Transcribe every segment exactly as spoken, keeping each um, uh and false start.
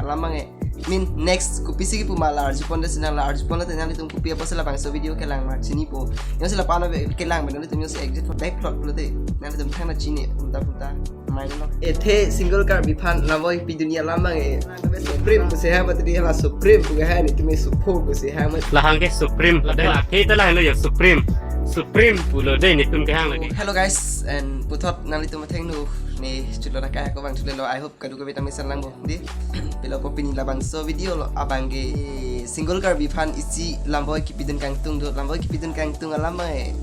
Alam abang ke. Min next kopisi kipu ma la arjupon de sinang, la arjupon de nang itum kopi apotsi labangso video kelang ma chinipo. Jongsi lapu-an ave kelang ma nang itum jongsi exit for back plot pulote nang itum thangta chini ulta pulta. Main lo. Athe single Karbi aphan lamvoi pidun alam abang ke. Supreme pusi ha, mati di la Supreme pu ke ha, nelitum ke Supho pusi ha, mat. Lahang ke Supreme. Lapen athe ta lahelo ya Supreme. Supreme pulo de nelitum kehang lake. Hello guys, and puthot nanglitum athengno ne chutlo ra ka ko bang chutlo. I hope kadokave tame san lang bo. Di. Pilo po pini labangso video lo abang ke single Karbi aphan isi lamvoi kipidun kangtung do, lamvoi kipidun kangtung alam abang ke.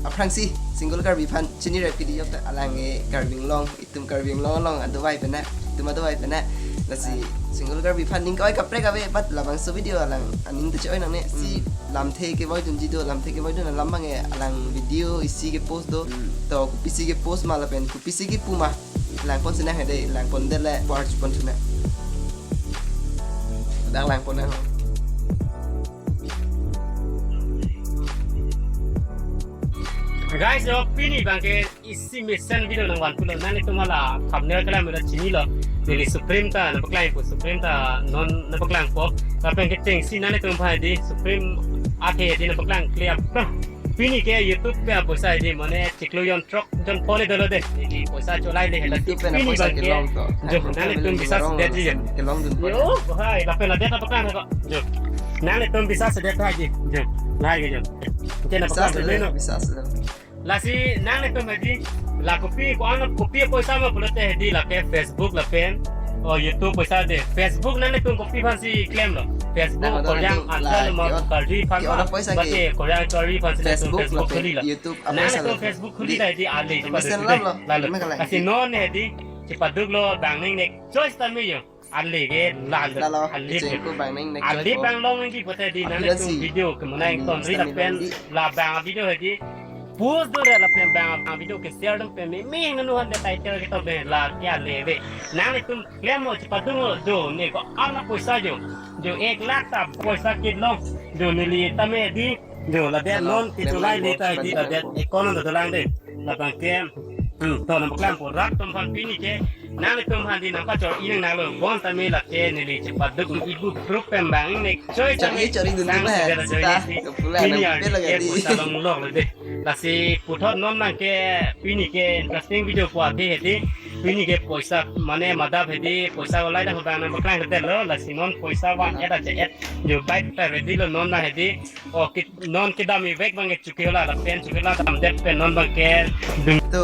Aphrangsi single Karbi aphan chini rep kidi yok ta, alang ke Karbi Anglong, itum Karbi Anglong along adovai pen na, itum adovai pen na. Lasi single Karbi aphan ning koi kaprek ave, but labangso video alang aning ta choi nangne. Si lamthe kevoidunji do, lamthe kevoidun alam abang ke alang video isi ke post do. Hmm. To kopisi ke post ma lapen kopisi kipu ma. Langpon sinang hedi, langpon det le, pu arjupon thunang. Dak langpon nang. Guys, yo pini abang ke isi mesen video nangvan pulo, nanglitum hala thumbnail kelang mera chinilo. Neli Supreme ta nangpaklangpo, Supreme ta non nangpaklangpo. Lapen kechengsi nanglitum aphan di Supreme athe di nangpaklang clear. Pini ke YouTube pen apoisa di mane chiklo jon throk jon phone dolo de. Neli poisa cholai le hela YouTube pen pini apoisa abang ke kelong to. Jo, nanglitum bisa sedet ji. Kelongdun. Yo, hai, lapen ladet apa kan ko? Jo. Nanglitum bisa sedet hai ji. Jo. Lahai ke jo. Kena bisa apa kan sedet, no? Bisa sedet. Lasi nanglitum hedi, la kopi ko-an kopi apoisa ma pulote hedi lake Facebook lapen o YouTube apoisa de. Facebook nanglitum kopi aphansi klemlo? Facebook, nah, Korean, nanglitum answer la mo kiot, Karbi aphan kiot ma, apoisa ke bate Korean Karbi aphansi nanglitum Facebook Facebook lapen khulilo. YouTube apoisa nanglitum lo. Facebook khulilo di, hedi ale, mesen lam lo. Lalo. Mekalai. Lasi non hedi chepaduklo bang ning nek choice ta me yo. Ale ke lalo. Lalo, ale kecheng ke ko bang ning nek ale choice ko. Bang long nangji pulote di nanglitum aphi si video ke menai ani ton ri Instagram lapen di. Labang video hedi. Post do re lapen bang, bang video ke share dun pen me, me nanu han de title ke to be la kya le ve. Nanglitum klem mo chepadun mo jo ne ko-an apoisa jo. Jo ek lakh ta apoisa kelong. Jo neli tame di. Jo ladet non ke cholai le ta di ladet ekonomi dolang de. Labang ke, hmm, to nangpaklangpo rat atum aphan pini ke. Nanglitum aphan di nangpachor inang nalo. Bonta me lake neli chepaduk ibu group pen bang ning nek choice chari, chari dun nang ba, segera sita, join si. Kepulai pini nang arni pela ke gadi. Poisa longlok le de. Lasi puthot non abang ke pini ke interesting video pu athe hedi. Pini ke poisa mane madap hedi, poisa olai dak abang nangpaklang hedi lo. Lasi non poisa van et aja et. Jo bai ta ready lo non abang hedi. Oh, kit non kedam ivek abang ke chuki hola lapen chuki la damdet pen non abang ke dun. To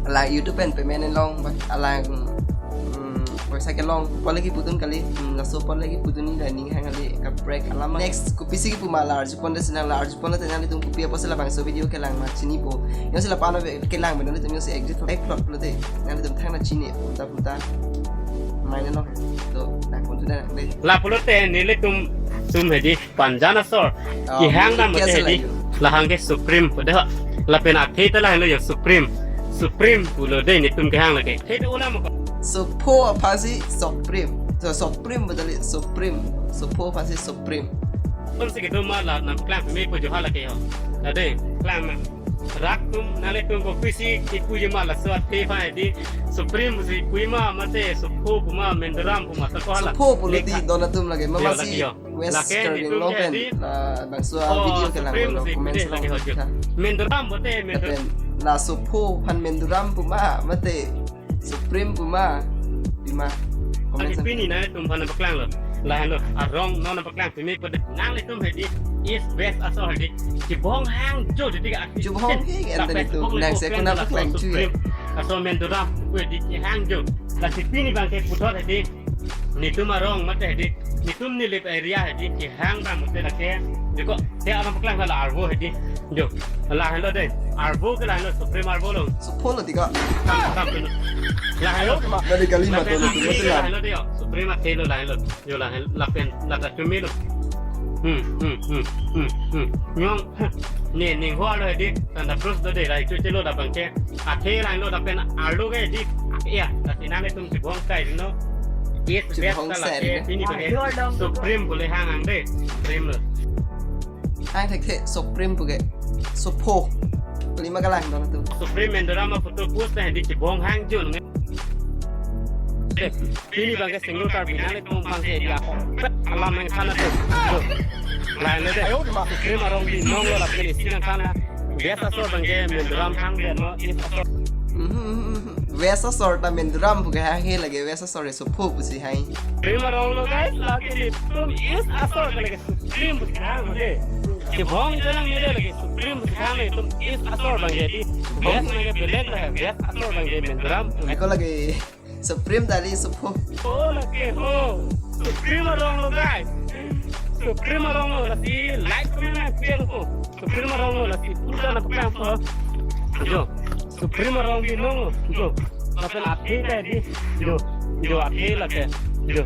alang YouTube pen payment long, but alang, mm, poisa kelong, pon lagi pudun kali, mm, laso pon lagi pudun ni da ning hang kali kaprek alam. Next, kopisi kipu ma la arjupon de sinang, la arjupon de nang itum kopi apotsi labangso video kelang ma chinipo. Jongsi lapu-an ave kelang ma nang itum jongsi exit for back plot pulote nang itum thangta chini, ulta pulta. Main no. To, nangpon thunang de. La pulote nelitum tum hedi. Panjan asor. Oh, kehang dam ke mate asal hedi. Lahang ke Supreme pu de ho. Lapen athe ta lahelo ya Supreme. Supreme pulo de nelitum kehang lake. Hedi unam ko. Supho aphansi Supreme. So Supreme betul Supreme. Supho aphansi Supreme. Kon si kedo ma la nangpaklang me pu jo hala ke ho. Ade, klang ma. Rat atum nanglitum kopisi kipu ji ma laso athe aphan hedi. Supreme si pu ma mate Supho pu ma Menduram pu ma ta ko hala. Supho pulo di don atum lake. Mama si. West Karbi Anglong pen, la bangso video kelang lo, comment si long lake ho jo. Menduram bote, Menduram. Lapen la Supho aphan Menduram pu ma, mate Supreme pu ma, pima comment section. Pini nangtum aphan nangpaklanglo. Lahelo, arong non nangpaklang pimi pu de. Nanglitum hedi, East West aso hedi. Chibong hang jo hedi ka. Chibong ke enten itu, nang se kuna paklang chu ya. Aso Menduram pu hedi hang jo. Lasi pini abang ke puthot hedi. Netum arong mate hedi, netum nelip area hedi, kehang abang mate lake. Joko, te abang paklang hala arvo hedi. Jo, lahelo de, arvo ke lahelo, Supreme arvo lo. Supho lo di ka. Lahelo. Dari kali ma to lo, lahelo de yo, Supreme athe lo lahelo. Jo lahelo, lapen, lata chumi lo. Hmm, hmm, hmm, hmm, hmm. Nyong, ne, ne ho lo hedi, tanda plus do de, rai chu chelo labang ke. Athe lang lo lapen arlo ke di. Ya, lasi nanglitum chibong sai no. Yes, chibong sai lake pini pu ke. Supreme pu le hang ang de. Supreme lo. Hang thekthe Supreme pu ke. Supho. Pulima kalang don tu. Supreme Menduram ma photo post na di chibong hang jo nung. Pini abangke single car binang le tum abangke dia ho. Alam nangthan atum. Lain le de. Supreme arong binong lo lapen isi nangthan la. Best asor abangke Menduram hang de no, East asor. Mhm. West asor ta Menduram pu kehang he lake, West asor ke Sopho pusi hang. Supreme arong lo guys, lake ilitum East asor ke lake Supreme pusi hang de. Kebong janang ne de lake Supreme pusi hang, ilitum East asor abangke di. West abangke belek la, West asor abangke Menduram. Ako lake Supreme dali Sopho. Oh, lake ho. Supreme arong lo guys. Supreme arong lo, lasi like comment nangpi ho. Supreme arong lo, lasi puja nangpi ho. Jo. Supreme arong binong lo. Jo. Lapen athe ta di. Jo. Jo athe lake. Jo.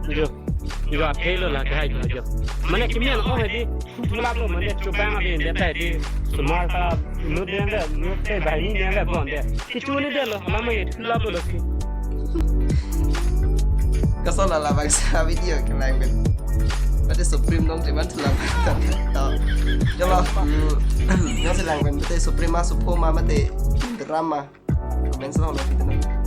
Jo. Jo athe lo lake hai jo. Mane kimi an oh hai di. Thulap lo mane chobang abin de tai di. Sumar ta inut de de, inut te banghini de bon de. Kecho ne de lo, lama ye thulap lo si. Kaso la labangso video kelang pen. Pati Supreme nong teman thulap. To. Jalo. Hmm. Nong si lang pen pati Supreme ma Sopho ma mate drama. Comment sa lo kita na.